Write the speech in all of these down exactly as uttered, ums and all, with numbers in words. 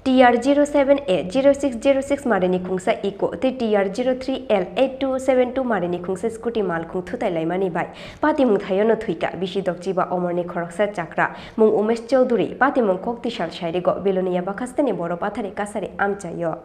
T R zero seven A zero six zero six marini khungsa Eeco tei T R zero three L eight two seven two marini khungsa scooty malkhung thutai laimani bai patimung thaiono thwika bisi dokchiba omorni khoroksa chakra mung Umesh Chowdhury patimung kok tisal sairigo Bilonia Bakhasteni Boro Pathari Kasari amchaio.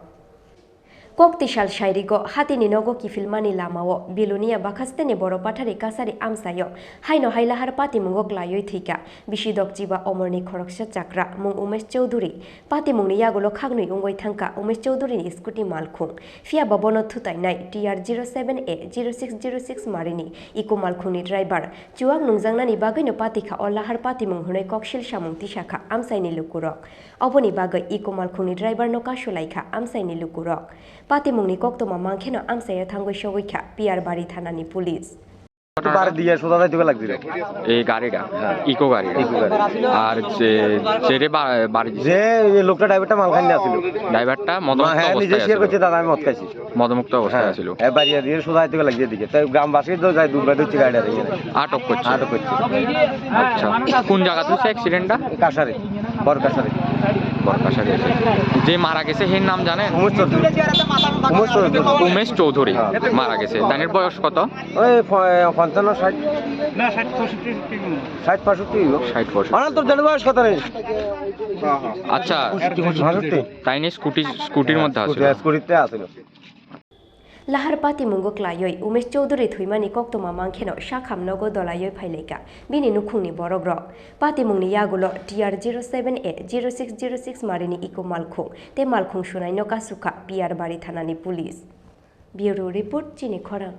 Kok tisal sairigo hatini nogo kiphilmani lamao Bilonia Bakhasteni Boro Pathari Kasari amchaio haino hai lahar patimungo klaiwi thwika bisi dokchiba omorni khoroksa chakra mung Umesh Chowdhury. Patimungni yagulo khaknwi wngwi thangkha Umesh Chowdhuryni scooty malkhung. Phiya ba bono thutainai T R zero seven A zero six zero six marini Eeco malkhungni driver chuak nungjaknani bagwino patikha o lahar patimung hwnwi koksil samung tisakha amchaini lukurok. Oboni bagwi Eeco malkhungni driverno kasulaikha amchaini lukurok. Patimungni koktwma mankheno amchaio thangwi sogwikha Piyarbari thanani police. তো বার দিয়ে সোজা যাইতে লাগছিল। এই গাড়িটা? হ্যাঁ। ইকো গাড়িটা? ইকো গাড়ি। আর যে, যেটা বা-, বাড়ি যে এই লোকটা ড্রাইভারটা মাল খাই নিয়ে আসছিল। ড্রাইভারটা মদমুক্ত হ্যাঁ, নিজে অবস্থায় শেয়ার আছিল। করছে, দাদা আমি মদ খাইছি। মদমুক্ত অবস্থায় হ্যাঁ। আছিল। এ বাড়ি দিয়ে সোজা যাইতে লাগছে এদিকে। তাই গ্রামবাসী তো যাই দুর্গা ধরছে গাড়িটা দেখে। আটক করছে। আটক করছে। আচ্ছা। কোন জায়গা হচ্ছে অ্যাক্সিডেন্টটা? কাছারি, বড় কাছারি। বড় কাছারি আছে। যে মারা গেছে, এর নাম জানেন? উমেশ চৌধুরী। উমেশ চৌধুরী। উমেশ চৌধুরী হ্যাঁ। মারা গেছে। তাইনের বয়স কত? ওই প-, পঞ্চান্ন, ষাট। না, ষাট পঁয়ষট্টি। ষাট পঁয়ষট্টি হইব। ষাট পঁয়ষট্টি। অনন্তর জেলের বয়স কত নেই? আচ্ছা। পঁয়ষট্টি। তাইনি স্কুটি, স্কুটির মধ্যে আছিল। স্কুটি, স্কুটিতে আছিল। Lahar patimungo klaiwi Umesh Chowdhury thwimani koktwma mankheno sakham nogo dolaiwi phailaikha bini nukhungni borokrok. Patimungni yagulo T R zero seven A zero six zero six marini Eeco malkhung tei malkhung sunaino kasukha Piyarbari thanani police. Bureau report, chini khorang.